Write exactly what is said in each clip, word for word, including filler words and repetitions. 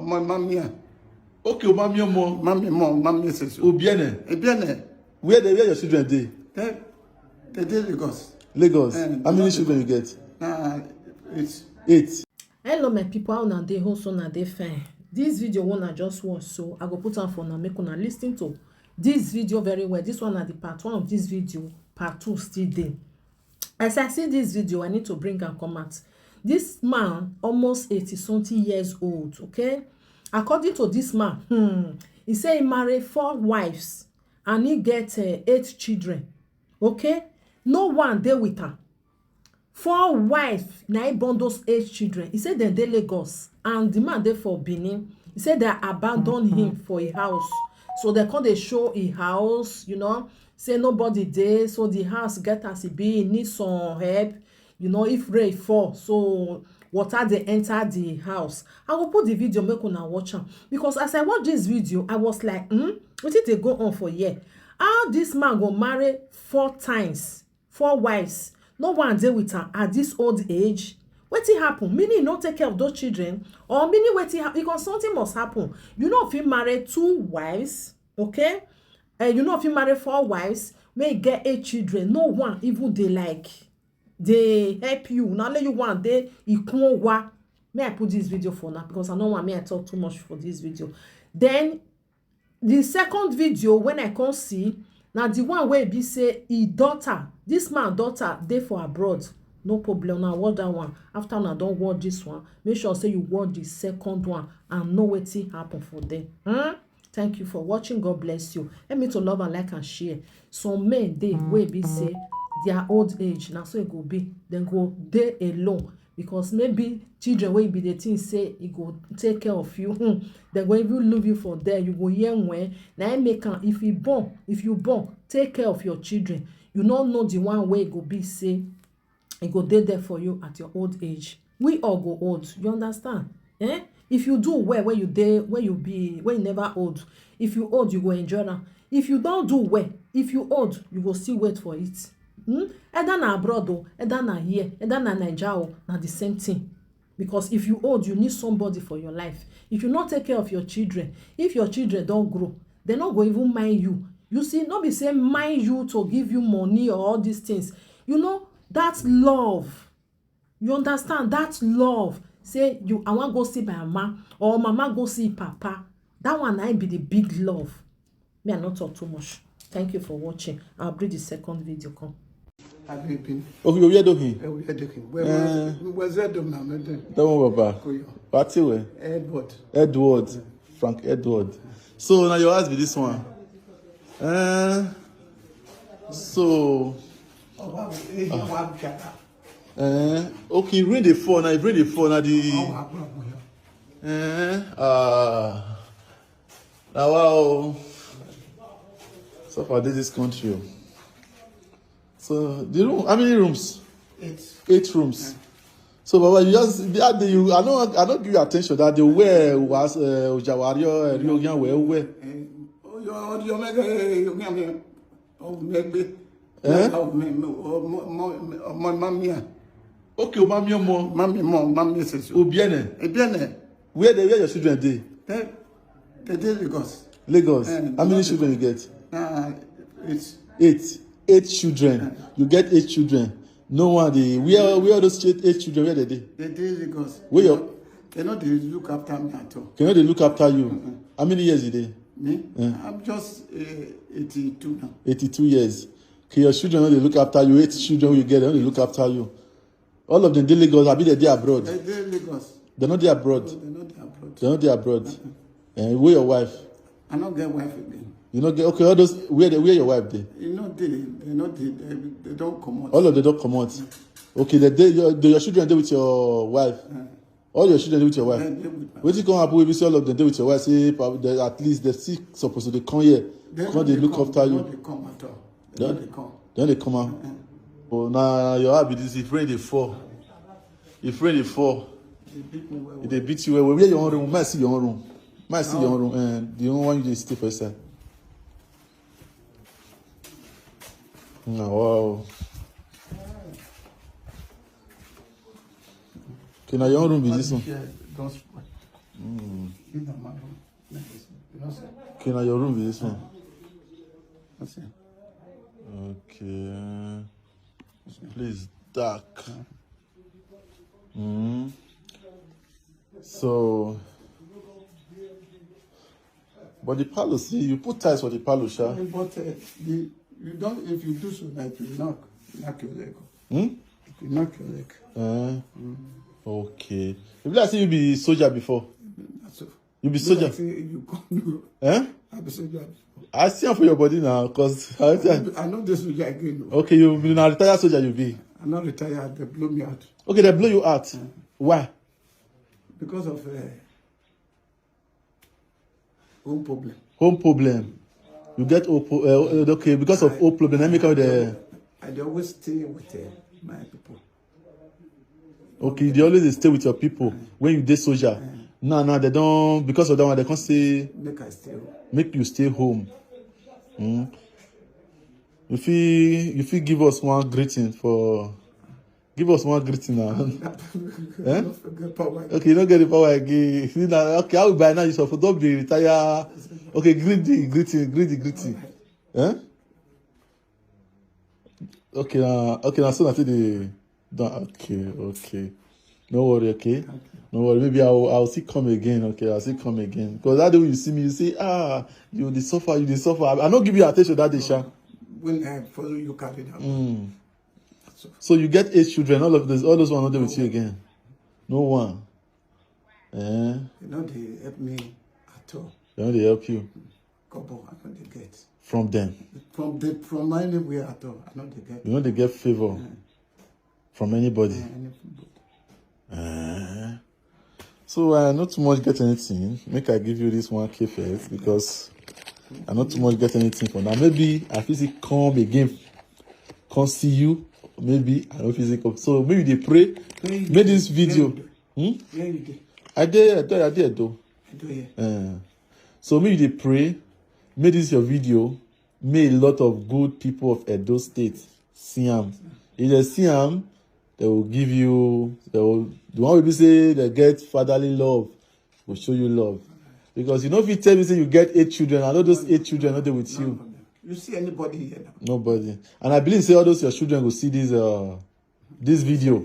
My mommy, Okay, o ma mi ọmọ. mommy, mom, mommy, says, O bi ene. Ebiene, Where dey where your children dey? they, they did Lagos. Lagos. Eh, How many Lagos. Children you get? Nah, it's Eight. Hello, my people. How una dey? Hope una dey fine. This video wey una just watch, so I go put am for una, make una listen to this video very well. This one na the part one of this video. Part two still dey. As I see this video, I need to bring am come out. This man, almost eighty something years old, okay? According to this man, hmm, he say he marry four wives and he get uh, eight children, okay? No one dey with am. Four wife na him born those eight children. He say dem dey Lagos and the man dey for Benin. He say they abandon him for a house. So they come dey show a house, you know, say nobody dey. So the house get as e be, e need some help. You know, if rain fall, so water dey enter the house. I go put the video make una watch am, because as I watch this video, I was like, hmm, wetin dey go on for here? How this man go marry four times, four wives, no one dey with am at this old age? Wetin happen? Meaning he no take care of those children, or meaning wetin happen? Because something must happen. You no fit marry two wives, okay? And you no fit marry four wives, make you get eight children. No one even dey like dey help you. Na only you one dey ikun owa. May I put this video for now because I no want me I talk too much for this video. Then the second video when I come see, na the one wey be say e daughter, this man daughter dey for abroad. No problem, una watch that one. After una don watch this one, make sure say you watch the second one and know wetin happen for there. Hmm? Thank you for watching. God bless you. Help me to love and like and share. Some men dey wey be say their old age na so e go be. Dem go dey alone because maybe children wey be dey think say e go take care of you. Hmm. Dem go even leave you for there. You go hear when na im make am, if you born, if you born, take care of your children. You no know the one wey go be say e go dey there for you at your old age. We all go old, you understand? Eh? If you do well when you dey, when you be, when you never old, if you old, you go enjoy am. If you don do well, if you old, you go still wait for it. Hmm? Either na abroad o, either na here, either na Naija o, na the same thing. Because if you old, you need somebody for your life. If you no take care of your children, if your children don grow, they no go even mind you. You see, no be say mind you to give you money or all these things. You know, that love, you understand that love. Say you, I wan go see my mama or mama go see papa. That one na im be the big love. Me, I no talk too much. Thank you for watching. I'll bring the second video come. I've been. Okay, you hear dohin. Eh, we are doing. Where was, where was that done now? Nothing. That one, Baba. Koyo. Party where? Edward. Edward. Frank Edward. So now your house be this one. Uh, so Oh, wow. Eh, wow, Jata. uh, okay, rain dey fall now. If rain dey fall now, the Oh, wow, wow, wow. uh, uh, now wow. So far, this is country. Oh. So the room, how many rooms? Eight. Eight rooms. So Baba, you just that day you I don't I don't give you attention that day where was uh, Ojawari or Rioyan where where. Eh, oh, your, your mega, eh, your mega. Oh, maybe. Eh? Oh, me, me, oh, mo, mo, mo, my mommy. Okay, o ma mi ọmọ. Mommy, mom, mommy says. O bi ene. Ebiene. Where the where your children dey? They, they did Lagos. Lagos. Eh, How many Lagos. Children you get? Uh, it's, Eight. Eight children. You get eight children. No one dey where where all those eight, eight children where they dey? They did Lagos. Where your They know they look after me at all. Can they look after you? How many years you dey? Me? Eh. I'm just uh, eighty-two now. Eighty-two years. Okay, your children no dey look after you. Eight children you get, they no dey look after you. All of them dey Lagos, abi they dey abroad? They did Lagos. They no dey abroad. They know they abroad. They no dey abroad. Eh, where your wife? I don't get wife again. You no get okay. All those where they, where your wife dey? You know they, they know they, they, they don't come out. All of them don comot. Okay, they dey your, the, your children dey with your wife. All your children dey with your They, wife. they with my Wetin come happen wey be say all of them dey with your wife? Say pa- they, at least they still suppose to dey come here, They come know dey they look come, after they you. know they come at all. They know They they come. They no dey come out. Oh, na your house be this. If rain dey fall, if rain dey fall, They beat me well. e dey beat you well well. Where your own room? May I see your own room? May I see your own room? And the only one you dey stay for inside. Na wow. Okay, na your own room be this one. Yeah, don't spoil. Mm. It Okay, now your room is this one. Okay. Please, dark. Mm. So, but the palace, see, you put ties for the palace, sha. But uh, the, you don't. If you do so, like you knock, knock your leg off. Hmm? If you knock your leg. Uh, okay. If I say you be soldier before. That's all. You be soldier. Say you come. Eh? I be soldier. I see am for your body now, cause I, I, I know this soldier again. Okay, you be na retired soldier you be. I not retired. They blow me out. Okay, they blow you out. Yeah. Why? Because of uh, home problem. Home problem. You get home pro- uh, okay, because of home problem. Let me come the. I dey always stay with uh, my people. Okay, they always dey stay with your people when you dey soldier. Now, now they don't, because of that one, they can't say make I stay home. Make you stay home. Mm. You feel you feel give us one greeting for give us one greeting now. Eh? Okay, you don't get the power again. See now, okay, how by now you suppose don't be retire. Okay, greet the greeting, greet the greeting. Eh? Okay, uh, okay, now so I see the. Don't, okay, okay. No worry, okay? No worry. Maybe I'll I'll still come again, okay? I'll still come again. Because that day when you see me, you say, ah, you dey suffer, you dey suffer. I, I no give you attention that day, sha. When I follow you carry that. Mm. So you get eight children, all of this, all those ones no dey with you again. No one. Eh? They no dey help me at all. They no dey help you. Kobo, I no dey get. From them. From the from anywhere at all, I no dey get. You no dey get favor from anybody. Eh, anybody. Eh. So I not too much get anything. Make I give you this one K first because I not too much get anything for now. Maybe I fit come again, come see you. Maybe I don't fit come. So maybe they pray. Make this video. Hmm? Where you dey? I dey, I dey, I dey, I do. I do here. Eh. So make you dey pray. Make this your video. May a lot of good people of Edo State see am. If they see am, they will give you. They will. The one wey be say they get fatherly love will show you love. Because you know, if you tell me say you get eight children, I know those eight children no dey with you. You see anybody here now? Nobody. And I believe say all those your children will see this. Uh, this video.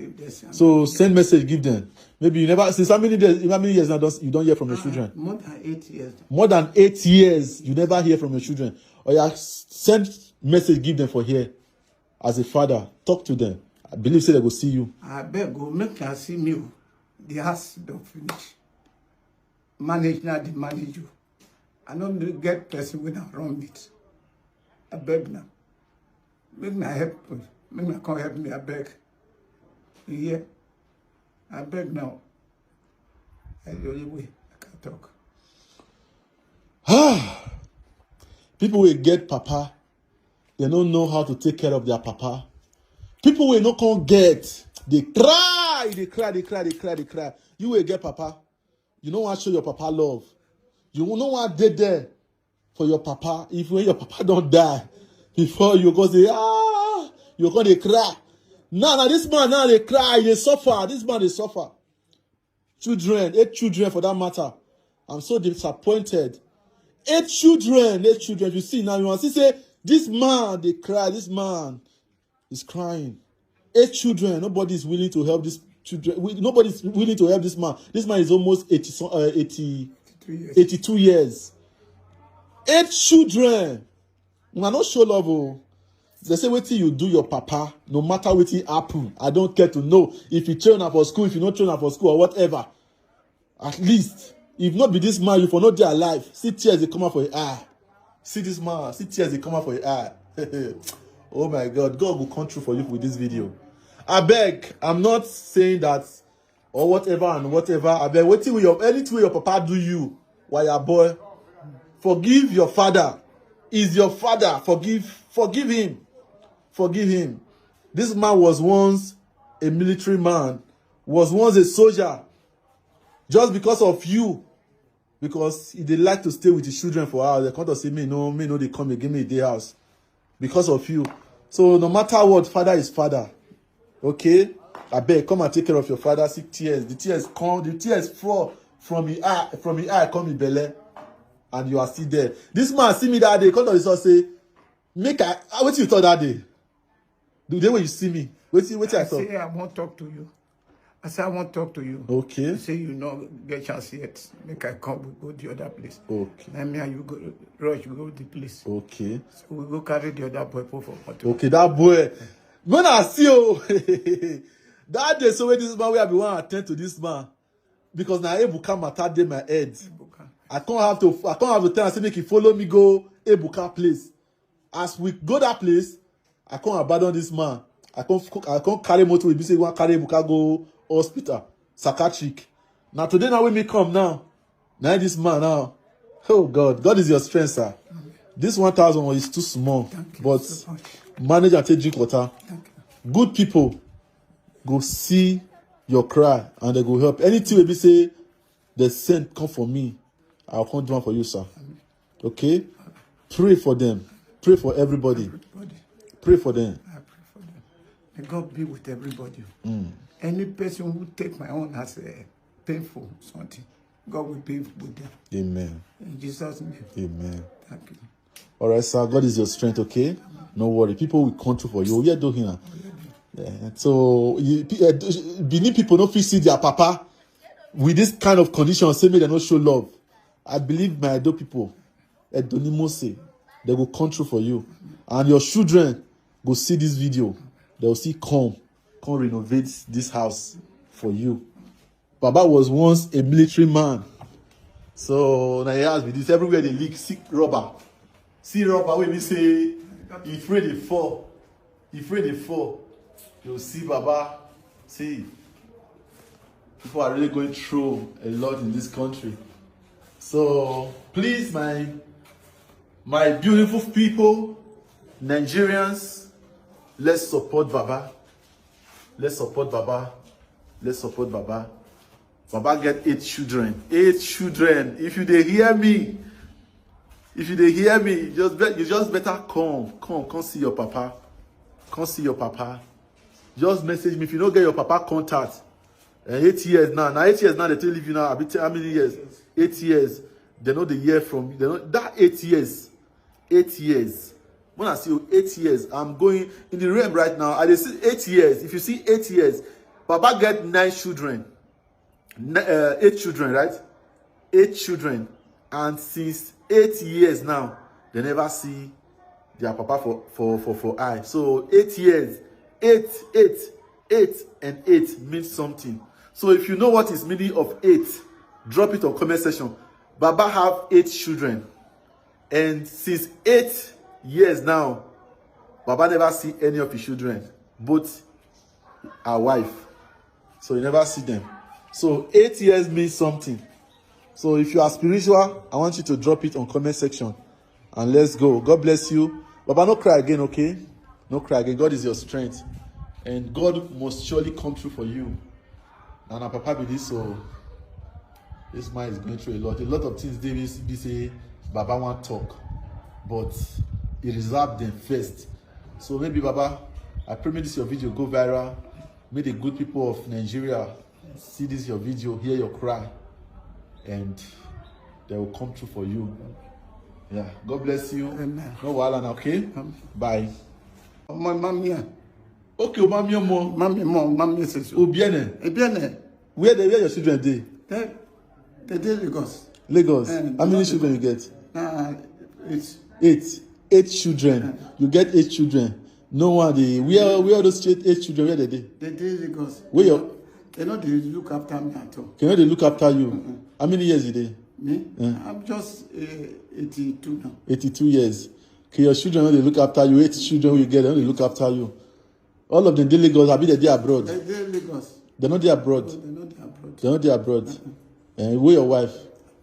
So send message give them. Maybe you never since how many days, how many years now don't, you don't hear from your children? More than eight years. More than eight years, you never hear from your children. Or you send message give them for here. As a father, talk to them. I believe say they go see you. I beg go make them see me. The house don't finish. Manage now, they manage you. I no dey get person wey I run meet. I beg now. Make na help me. Make na come help me, I beg. You hear? I beg now. I the only way I can talk. People will get papa. They don't know how to take care of their papa. People will not come get. They cry, they cry, they cry, they cry, they cry. You will get papa. You no wan show your papa love. You no wan dey there for your papa. If when your papa don die, before you go say, ah, you go dey cry. Now, now this man now dey cry, dey suffer. This man dey suffer. Children, eight children for that matter. I'm so disappointed. Eight children, eight children. You see now, you wan see say this man dey cry. This man is crying. Eight children. Nobody is willing to help this children. Nobody is willing to help this man. This man is almost eighty, uh, eighty, eighty-two years. Eight children. Una no show love o. They say wetin you do your papa, no matter wetin happen, I don't care to know. If you train am for school, if you no train am for school or whatever. At least, if not be this man, you for not dey alive. See tears dey come out for your eye. See this man, see tears dey come out for your eye. Oh my God, God will come through for you with this video. I beg, I'm not saying that or whatever and whatever. I beg, wetin wey your anything wey your papa do you, why your boy, forgive your father. Is your father. Forgive, forgive him, forgive him. This man was once a military man, was once a soldier. Just because of you, because he dey like to stay with his children for house. They come to say me no, me no dey come again, me dey house because of you. So no matter what, father is father. Okay? I beg, come and take care of your father. See tears. The tears come, the tears fall from e eye, from e eye come e belle, and you are still there. This man see me that day, come to the source say, make I, ah, wetin you talk that day? The day when you see me, wetin, wetin I I talk? Say I wan talk to you. I say I wan talk to you. Okay. You say you no get chance yet. Make I come, we go the other place. Okay. Na me and you go rush, we go the place. Okay. So we go carry the other boy put for motor. Okay, that boy. When I see you, that day, so when this man, we have been one attend to this man. Because na Ebuka matter dey my head. Ebuka. I can't have to, I can't have to tell am say make he follow me go Ebuka place. As we go that place, I can't abandon this man. I can't, I can't carry motor with me say you want carry Ebuka go hospital, psychiatric. Now today now when me come now, now this man now. Oh God, God is your strength, sir. This one thousand is too small, Thank you but so much. Manage and take drink water. Thank you. Good people go see your cry and they go help. Anything wey be say they send come for me, I'll come do one for you, sir. Okay? Pray for them. Pray for everybody. Everybody. Pray for them. I pray for them. May God be with everybody. Mm. Any person who take my own as a painful something, God will be with them. Amen. In Jesus' name. Amen. Thank you. All right, sir. God is your strength, okay? No worry. People will come through for you. Yeah, do here. Yeah. So you, pe- uh, Benin people don't fit see their papa with this kind of condition. Say me they no show love. I believe my Edo people, Edo ni Mose, they will come through for you, and your children go see this video. They will see come, come renovate this house for you. Baba was once a military man. So now he has with this everywhere they leak, see rubber. See rubber when we say he afraid they fall. He afraid they fall. You see, Baba, see, people are really going through a lot in this country. So please, my my beautiful people, Nigerians, let's support Baba. Let's support Baba. Let's support Baba. Baba get eight children. Eight children. If you they hear me, if you they hear me, just bet you just better come, come, come see your papa, come see your papa. Just message me if you don't get your papa contact. Uh, eight years now. Now eight years now they tell you now. I be tell how many years? Eight years. They know the year from you. They know that eight years. Eight years. When I see you, eight years, I'm going in the realm right now. I dey see eight years. If you see eight years, Baba get nine children. N- uh, eight children, right? Eight children. And since eight years now, they never see their papa for, for, for, for eye. So eight years, eight, eight, eight, and eight means something. So if you know what is meaning of eight, drop it on comment section. Baba have eight children. And since eight years now, Baba never see any of his children, both our wife. So you never see them. So eight years means something. So if you are spiritual, I want you to drop it on comment section. And let's go. God bless you. Baba, no cry again, okay? No cry again. God is your strength. And God must surely come through for you. And our papa be this, so this man is going through a lot. A lot of things they will be say, Baba want talk. But he reserved them first. So maybe, Baba, I pray make this your video go viral. May the good people of Nigeria see this your video, hear your cry, and they will come through for you. Yeah. God bless you. Amen. No wahala now, okay? Amen. Bye. My mommy, yeah. Okay, mommy, mo. Mommy, mo, mommy says. Obiene. Obiene. Where they, where your children dey? They, they dey Lagos. Lagos. Eh, How many not children you get? Nah, it's Eight. Eight children. You get eight children. No one dey. Where, where all those eight, eight children? Where they dey? They dey Lagos. Where your They no dey look after me at all. Can they look after you? How many years you dey? Me? Eh. I'm just uh, eighty-two now. Eighty-two years. Okay, your children no dey look after you. Eight children you get, they no dey look after you. All of them dey Lagos. Abi they dey abroad? They dey Lagos. They no dey abroad. No, they no dey abroad. They no dey abroad. Eh, where your wife?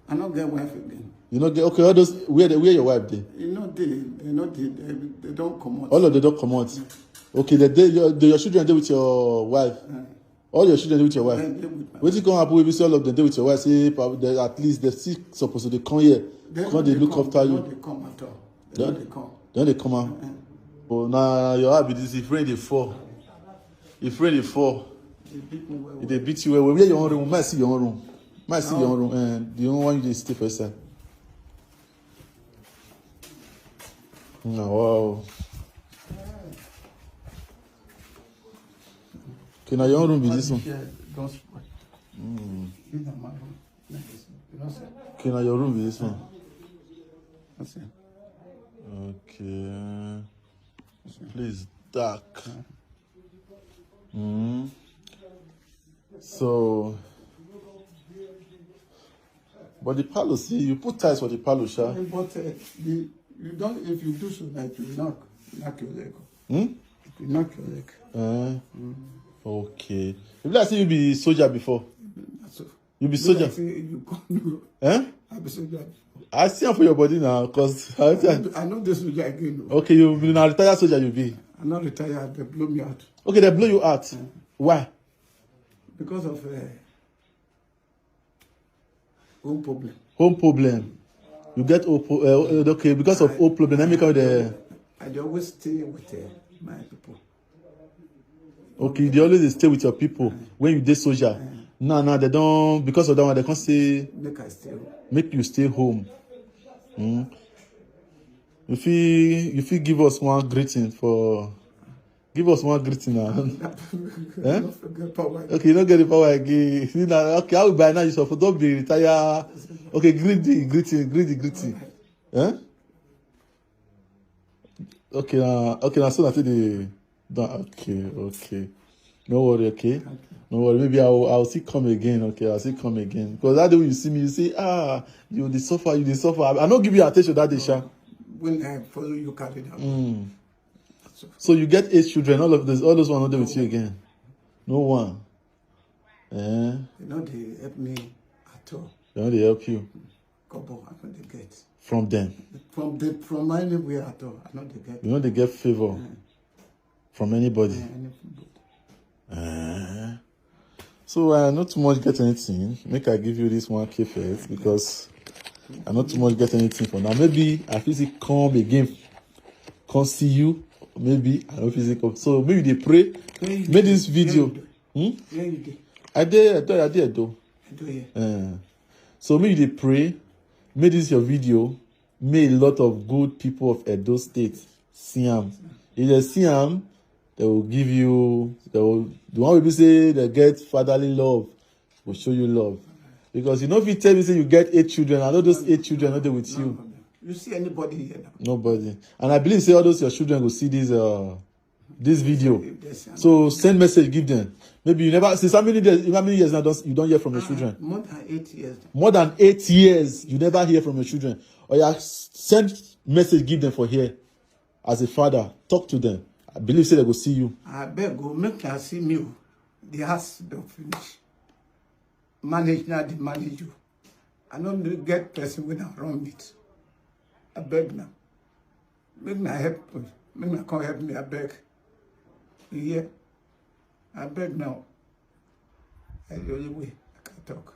I no get wife again. You no get, okay. All those where they, where your wife dey? You know they they no dey they, they don't comot. All of them don't comot. Okay, they dey your, the, your children dey with your wife. All your children dey with your wife. They dey with my Wetin come happen? We see all of them dey with your wife. Say pa- they, at least they still supposed to dey come here. They Come no dey dey look come, after they you. No dey come at all. They no They dey come. They no dey come out. Oh, na your habit is if rain dey fall. If rain dey fall, They beat me well. e dey beat you well well. Where your own room? May I see your own room? My see your own room, eh, the only one you dey stay for inside. Na wow. Okay, na your own room be this one. Don't spoil. Mm. This na my room. Like this one. You know, sir. Okay, na your room be this one. That's it. Okay. Please dark. Mm. So, but the palo, see, you put tiles for the palo, sha. But uh, the, you don't. If you do so, that you knock, knock your leg. Hmm? If you knock your leg. Eh? Mm. Okay. If I say you be soldier before. So, you be soldier. Say you come. Eh? I be soldier. I see am for your body now, cause I, I, I know this soldier again. Okay, you be na retired soldier you be. I'm not retired. They blow me out. Okay, they blow you out. Yeah. Why? Because of uh, home problem. Home problem. You get home pro- uh, okay, because of home problem. Let me come there. I dey always stay with uh, my people. Okay, you dey always dey stay with your people when you dey soldier. Now, now they don't, because of that one, they can't say make I stay home. Make you stay home. Mm. You fit, you fit give us one greeting for, give us one greeting now. Eh? Okay, you don't get the power again. See now, okay, how by now you suppose don't be retire. Okay, greet the greeting, greet the greeting. Eh? Okay, uh, okay, now so that the, okay, okay. No worry, okay? No worry. Maybe I'll, I'll still come again, okay? I'll still come again. Because that day when you see me, you say, ah, you dey suffer, you dey suffer. I, I no give you attention that day, sha. When I follow you carry that. Mm. So you get eight children, all of those, all those one no dey with you again. No one. Eh? They no dey help me at all. They no dey help you. Kobo, I no dey get. From them? From the, from anywhere at all, I no dey get. You no dey get favor from anybody? Eh, anybody. Eh. So I not too much get anything. Make I give you this one K first because I not too much get anything for now. Maybe I fit still come again, come see you. Maybe I don't fit still come. So maybe they pray. Make this video. Hmm? Where you dey? I dey, I dey, I dey, I do. I do here. Eh. So make you dey pray. Make this your video. May a lot of good people of Edo State see am. If they see am, they will give you. They will, the one wey be say they get fatherly love will show you love. Because you know if you tell me say you get eight children, I know those eight children no dey with you. You see anybody here now? Nobody. And I believe say all those your children go see this uh, this video. So send message give them. Maybe you never, since how many days, how many years now don't, you don't hear from your children? More than eight years. More than eight years you never hear from your children. Or you send message give them for here. As a father, talk to them. I believe say they go see you. I beg go make I see me. The house don't finish. Manage now, they manage you. I no dey get person wey I run with. I beg now. Make una help me. Make una come help me, I beg. You hear? I beg now. I the only way I can talk.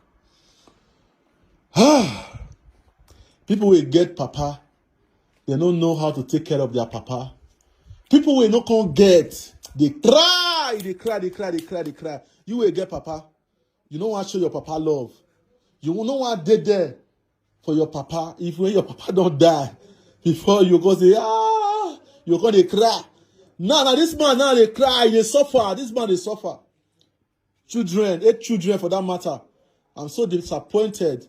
People will get papa. They don't know how to take care of their papa. People will not come get. They cry, they cry, they cry, they cry, they cry. You will get papa. You no wan show your papa love. You no wan dey there for your papa. If when your papa don die, before you go say, ah, you go dey cry. Now, now this man now dey cry, dey suffer. This man dey suffer. Children, eight children for that matter. I'm so disappointed.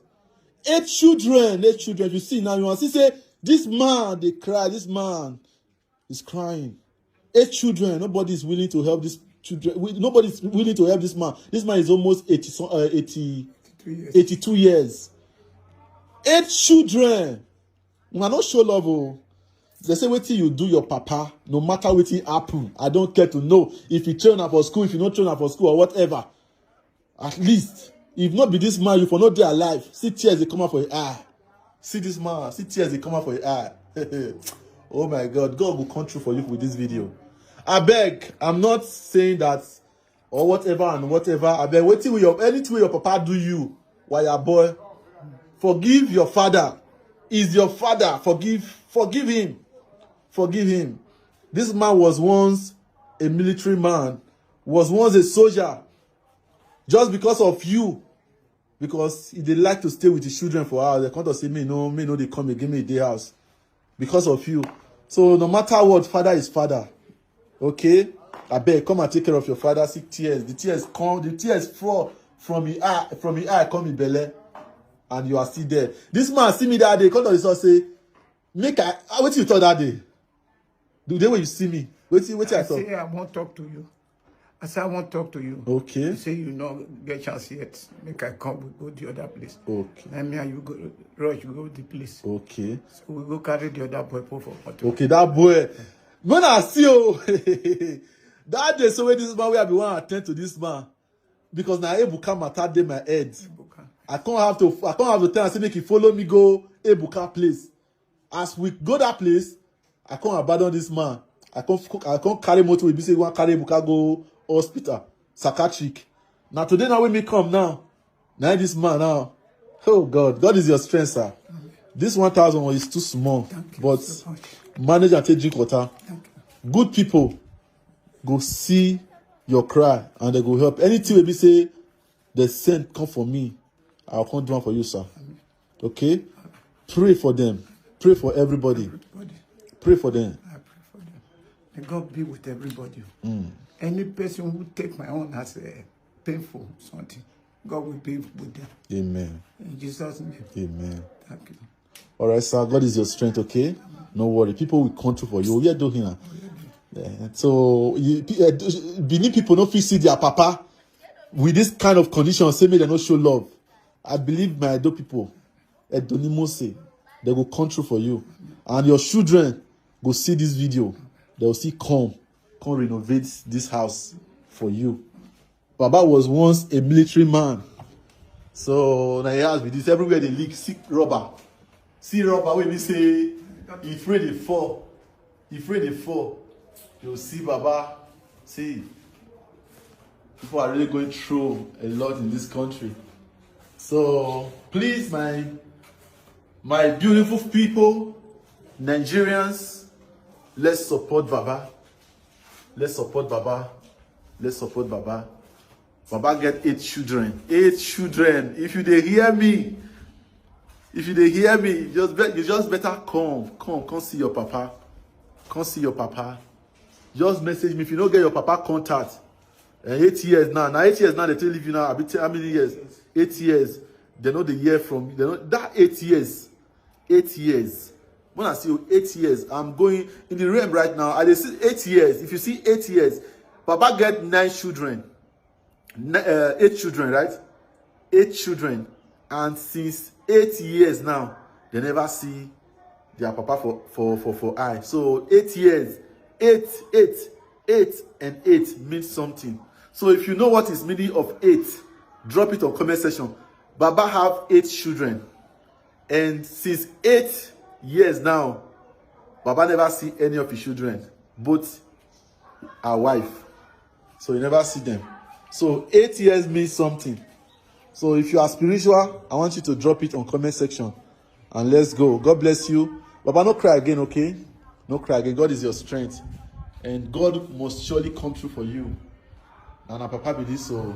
Eight children, eight children. If you see now, you wan see say this man dey cry. This man is crying. Eight children. Nobody is willing to help this children. Nobody is willing to help this man. This man is almost eighty, so- uh, eighty, eighty-two years. Eight children. Una no show love o. They say wetin you do your papa, no matter wetin happen, I don't care to know. If you train am for school, if you no train am for school or whatever. At least, if not be this man, you for not dey alive. See tears dey come out for your eye. See this man, see tears dey come out for your eye. Oh my God, God will come through for you with this video. I beg, I'm not saying that or whatever and whatever. I beg, wetin wey your, anything wey your papa do you, waya boy, forgive your father. Is your father. Forgive, forgive him. Forgive him. This man was once a military man, was once a soldier. Just because of you, because he dey like to stay with his children for house. They come to say, "Me no, me no dey come again, me dey house because of you." So no matter what, father is father. Okay? I beg, come and take care of your father. See tears. The tears come, the tears fall from his eye, from his eye come in belle. And you are still there. This man see me that day, come to the source say, "Make I, ah, wetin you talk that day?" The day when you see me, wetin, wetin I I talk? Say I won't talk to you. I say I won't talk to you. Okay. You say you no get chance yet. Make I come, we go the other place. Okay. And me and you go rush, you go the place. Okay. So we go carry the other boy put for motor. Okay, that boy. When I see you, that day, so when this man, we have been want to attend to this man because now Ebuka matter dey my head. I can't have to, I can't have to tell and say make he follow me go Ebuka place. As we go that place, I can't abandon this man. I can't, I can't carry motor. We be say we want carry Ebuka go hospital, psychiatric. Now today now when me come now, now this man now. Oh God, God is your strength, sir. This one thousand is too small, Thank you but so much. Manage and take drink water. Thank you. Good people go see your cry and they go help. Anything wey be say they send come for me, I can't do one for you, sir. Okay? Pray for them. Pray for everybody. Everybody, Pray for them. I pray for them. May God be with everybody. Any person who take my own as a painful something, God will be with them. Amen. In Jesus' name. Amen. Thank you. All right, sir. God is your strength, okay? No worry. People will come through for you. Yeah, do here. Yeah. So, you, uh, Benin people no fit see their papa with this kind of condition. Say me they no show love. I believe my Edo people, Edo ni Mose, they go come through for you, and your children go see this video. They will see come, come renovate this house for you. Baba was once a military man. So now he has with this everywhere they leak, see rubber. See rubber, when we say, if rain dey fall, if rain dey fall, you see Baba, see, people are really going through a lot in this country. So please, my, my beautiful people, Nigerians, let's support Baba. Let's support Baba. Let's support Baba. Baba get eight children. Eight children. If you dey hear me, if you dey hear me, just be, you just better come, come, come see your papa. Come see your papa. Just message me if you no get your papa contact. Eh, eight years now. Now eight years now they tell you now. I be tell how many years? Eight years. They know the year from you. They know that eight years. Eight years. When I see you, eight years, I'm going in the realm right now. I dey see eight years. If you see eight years, Baba get nine children. Ni- uh, eight children, right? Eight children. And since eight years now, they never see their papa for, for, for, for eye. So eight years, eight, eight, eight, and eight means something. So if you know what is meaning of eight, drop it on comment section. Baba have eight children. And since eight years now, Baba never see any of his children, both our wife. So you never see them. So eight years means something. So if you are spiritual, I want you to drop it on comment section. And let's go. God bless you. Baba, no cry again, okay? No cry again. God is your strength. And God must surely come through for you. And our papa be this, so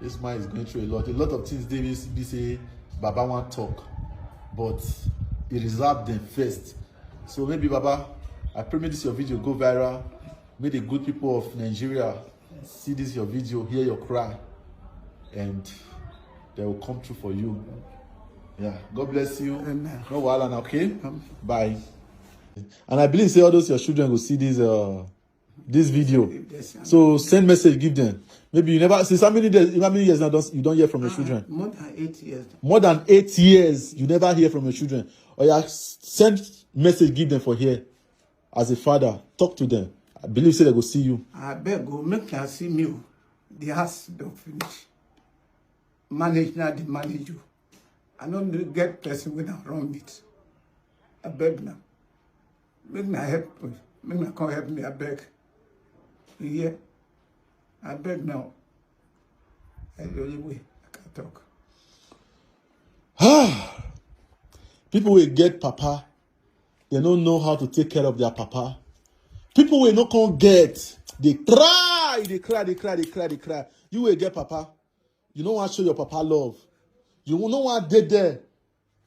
this man is going through a lot. A lot of things they be say Baba want talk, but he reserved them first. So maybe Baba, I pray make this your video go viral. May the good people of Nigeria see this your video, hear your cry, and they will come through for you. Yeah, God bless you. Amen. No wahala now, okay? Bye. And I believe say all those your children will see this uh this video. If there's So send message, give them. Maybe you never since how many days, how many years now don't, you don't hear from your children? More than eight years. More than eight years, you never hear from your children. Or you send message, give them for here. As a father, talk to them. I believe say they go see you. I beg go make una see me. Oh. The house don't finish. Manage now, the manage you. I don't get person when I run it. I beg now. Make me help me. Make me come help me, I beg. Yeah. I beg now. I the only way I can talk. People will get papa. They don't know how to take care of their papa. People will not come get. They cry, they cry, they cry, they cry, they cry. You will get papa. You no wan show your papa love. You no wan dey there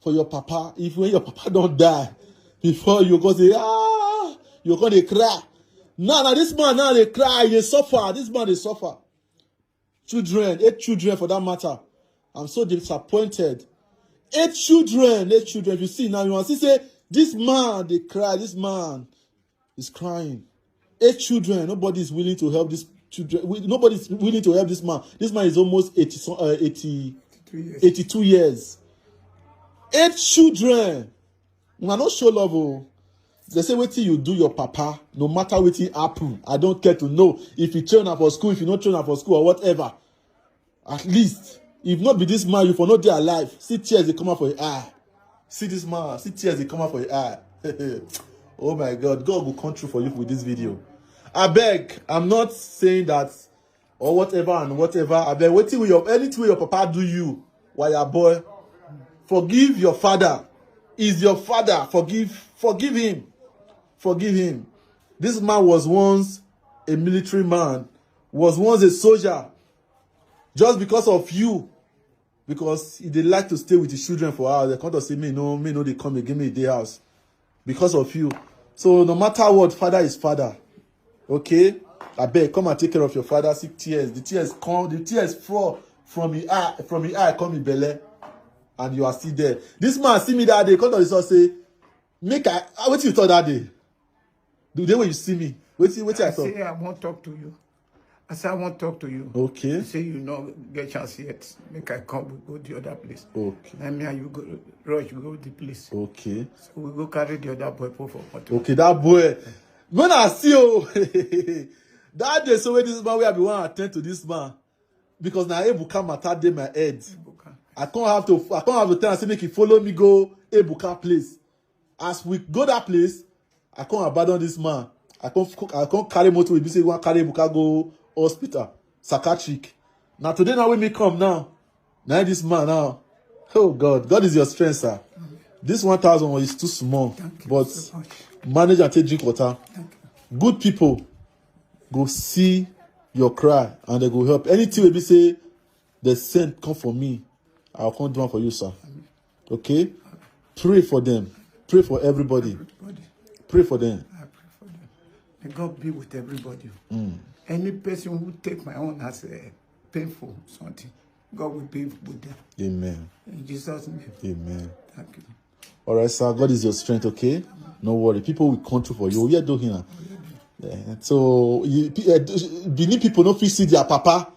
for your papa. If when your papa don die, before you go say, ah, you go dey cry. Now, now this man now dey cry, dey suffer. This man dey suffer. Children, eight children for that matter. I'm so disappointed. Eight children, eight children. If you see now, you wan see say this man dey cry. This man is crying. Eight children. Nobody is willing to help this children. Nobody is willing to help this man. This man is almost eighty, some- uh, eighty, eighty-two years. Eight children. Una no show love o. They say wetin you do your papa, no matter wetin happen, I don't care to know. If you train am for school, if you no train am for school or whatever. At least, if not be this man, you for no dey alive. See tears dey come out for your eye. See this man, see tears dey come out for your eye. Oh my God, God will come through for you with this video. I beg, I'm not saying that or whatever and whatever. I beg, wetin wey your, anything wey your papa do you, why your boy, forgive your father. Is your father. Forgive, forgive him. Forgive him. This man was once a military man, was once a soldier. Just because of you, because he dey like to stay with his children for hours, they come to say, me no, me no, they come again, me dey house because of you. So no matter what, father is father. Okay? I beg, come and take care of your father. See tears. The tears come, the tears fall from the eye, from the eye come in belle, and you are still there. This man see me that day, come to the source say, make I, ah, wetin you talk that day? The day when you see me, wetin, wetin I I talk? Say I won't talk to you. I say I won't talk to you. Okay. I say you no get chance yet. Make I come, we go the other place. Okay. And me and you go rush, we go the place. Okay. So we go carry the other boy put for motor. Okay, that boy. When I see you, that day, so when this man, we have been want to attend to this man. Because now Ebuka matter dey my head. Ebuka. I can't have to, I can't have to tell and say, make he follow me go Ebuka place. As we go that place, I can't abandon this man. I can't, I can't carry motor with me, say, you want carry Ebuka go hospital, psychiatric. Now today, now when me come now, now this man now. Oh God, God is your strength, sir. This one thousand is too small. Thank you but so much. Manage and take drink water. Thank you. Good people go see your cry and they go help. Anything wey be say they send come for me, I'll come do one for you, sir. Okay? Pray for them. Pray for everybody. Everybody. Pray for them. I pray for them. May God be with everybody. Mm. Any person who take my own as a painful something, God will be with them. Amen. In Jesus' name. Amen. Thank you. All right, sir. God is your strength, okay? No worry. People will come through for you. Yeah, do here. Yeah. So, you, uh, Benin people no fit see their papa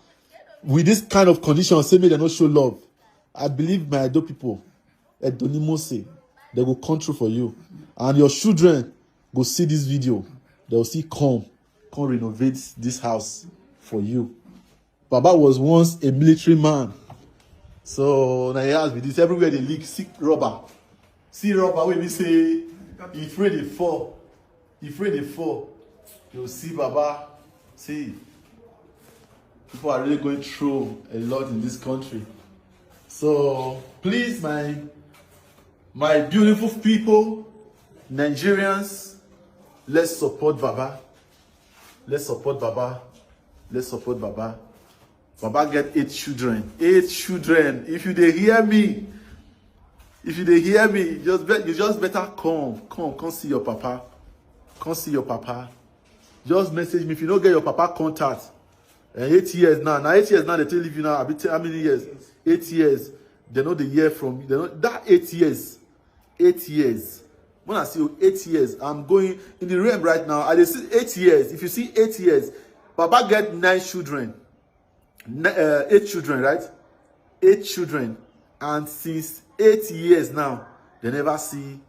with this kind of condition. Say me they no show love. I believe my Edo people, Edo ni Mose, they go come through for you, and your children go see this video. They will see come, come renovate this house for you. Baba was once a military man. So now he has with this everywhere they leak, see rubber. See rubber, when we say, if rain dey fall, if rain dey fall, you'll see Baba. See, people are really going through a lot in this country. So please, my, my beautiful people, Nigerians, let's support Baba. Let's support Baba. Let's support Baba. Baba get eight children. Eight children. If you dey hear me, if you dey hear me, just be, you just better come, come, come see your papa. Come see your papa. Just message me if you no get your papa contact. And eight years now. Now eight years now they tell you now. I be tell how many years? Eight years. They know the year from you. They know that eight years. Eight years. When I see you, eight years, I'm going in the realm right now. I dey see eight years. If you see eight years, Baba get nine children. Ni- uh, eight children, right? Eight children. And since eight years now, they never see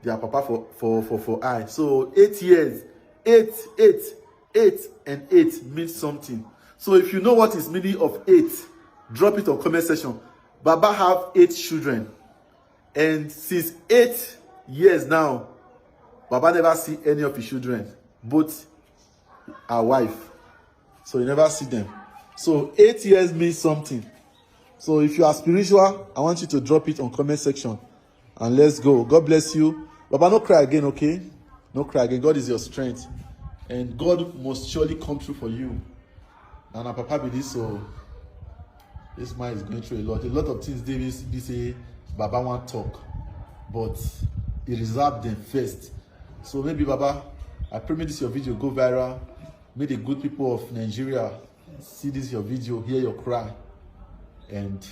their papa for, for, for, for eye. So eight years, eight, eight, eight, and eight means something. So if you know what is meaning of eight, drop it on comment section. Baba have eight children. And since eight years now, Baba never see any of his children, both our wife. So you never see them. So eight years means something. So if you are spiritual, I want you to drop it on comment section. And let's go. God bless you. Baba, no cry again, okay? No cry again. God is your strength. And God must surely come through for you. And our papa be this, so This man is going through a lot. A lot of things dey be say Baba wan talk, but he reserve them first. So maybe Baba, I pray make this your video go viral. Make the good people of Nigeria see this your video, hear your cry, and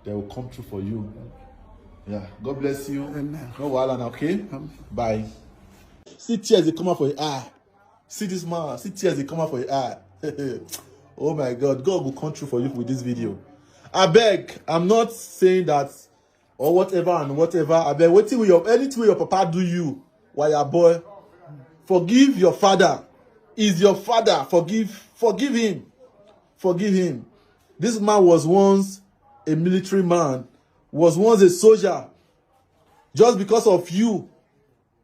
they will come through for you. Yeah, God bless you. Amen. No wahala now, okay? Bye. See tears dey come out for your eye. See this man, see tears dey come out for your eye. Oh my God, God will come through for you with this video. I beg, I'm not saying that or whatever and whatever. I beg, wetin wey your, anything wey your papa do you, wire boy, forgive your father. Is your father. Forgive, forgive him. Forgive him. This man was once a military man, was once a soldier. Just because of you,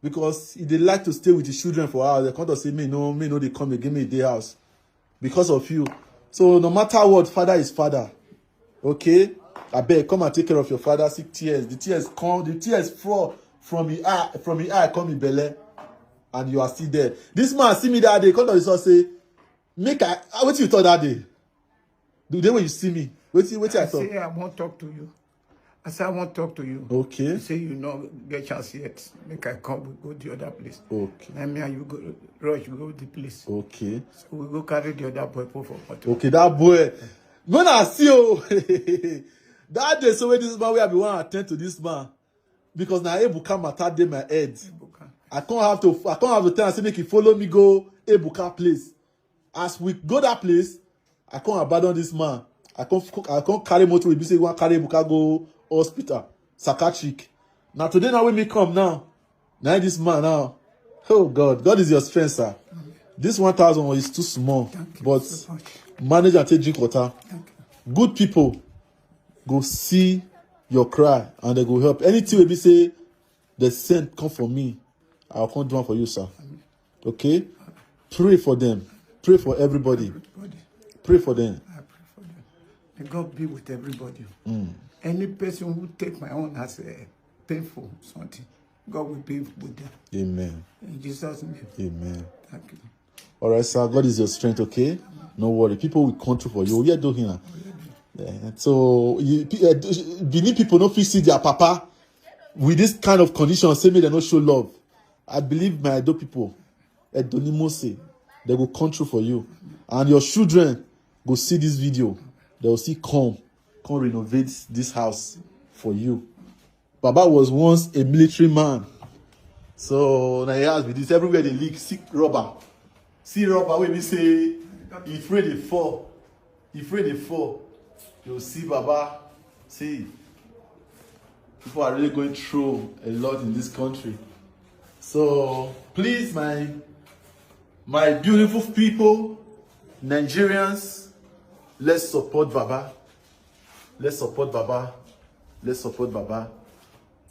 because he dey like to stay with his children for house, they come to say, "Me no, me no dey come again, me dey house because of you." So no matter what, father is father. Okay? I beg, come and take care of your father. See tears. The tears come, the tears fall from the eye, from the eye come in belle, and you are still there. This man see me that day, come to the house say, "Make I, ah, wetin you talk that day? The day when you see me, wetin, wetin I I talk?" Say I won't talk to you. I say I won't talk to you. Okay. You say you no get chance yet. Make I come, we go the other place. Okay. And me and you go rush, we go the place. Okay. So we go carry the other boy put for motor. Okay, that boy. When I see you, that day, so when this man, we have been want to attend to this man because now Ebuka matter dey my head. I can't have to, I can't have to tell am say make he follow me go Ebuka place. As we go that place, I can't abandon this man. I can't, I can't carry motor with say we want carry Ebuka go hospital, psychiatric. Now today now when me come now, now this man now, oh God, God is your strength, sir. This one thousand is too small, Thank you but so much. Manage and take drink water. Thank you. Good people go see your cry and they go help. Anything wey be say the send come for me, I'll come do one for you, sir. Okay? Pray for them. Pray for everybody. Everybody, Pray for them. I pray for them. May God be with everybody. Any person who take my own as a painful something, God will be with them. Amen. In Jesus' name. Amen. Thank you. All right, sir. God is your strength, okay? No worry. People will come through for you. Yeah, do here. Yeah. So you, uh, Benin people no fit see their papa with this kind of condition. Say me they no show love. I believe my Edo people, Edo ni Mose, they go come through for you, and your children go see this video. They will see come, come renovate this house for you. Baba was once a military man. So now he has with this everywhere they leak, see rubber. See rubber wey be say if rain dey fall, if rain dey fall, you see Baba. See, people are really going through a lot in this country. So please, my my beautiful people, Nigerians, let's support Baba. Let's support Baba. Let's support Baba.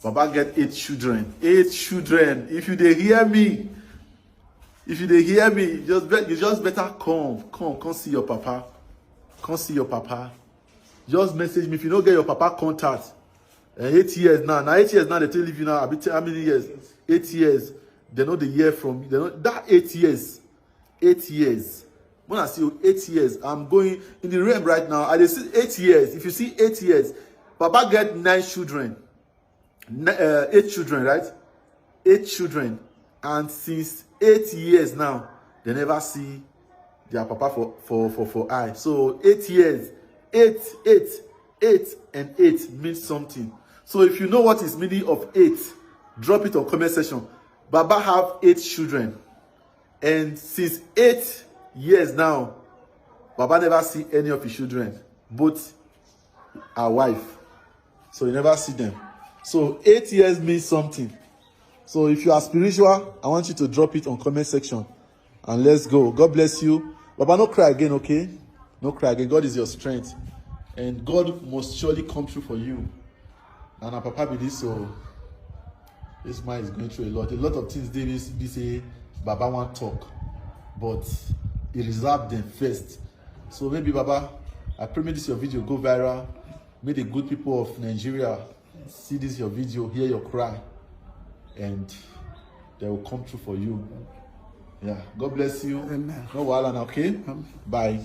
Baba get eight children. Eight children. If you dey hear me, if you dey hear me, just be, you just better come, come, come see your papa. Come see your papa. Just message me if you no get your papa contact. Eh, eight years now. Now eight years now they tell you now. I be tell how many years? Eight years. They know the year from you. They know that eight years. Eight years. When I see you, eight years, I'm going in the realm right now. I dey see eight years. If you see eight years, Baba get nine children. Ni- uh, eight children, right? Eight children. And since eight years now, they never see their papa for, for, for, for eye. So eight years, eight, eight, eight, and eight means something. So if you know what is meaning of eight, drop it on comment section. Baba have eight children. And since eight years now, Baba never see any of his children, both our wife. So you never see them. So eight years means something. So if you are spiritual, I want you to drop it on comment section. And let's go. God bless you. Baba, no cry again, okay? No cry again. God is your strength. And God must surely come through for you. And our papa be this, so this man is going through a lot. A lot of things dey be say Baba wan talk, but he reserve them first. So maybe Baba, I pray make this your video go viral. Make the good people of Nigeria see this your video, hear your cry, and they will come through for you. Yeah, God bless you. Amen. No wahala now, okay? Bye.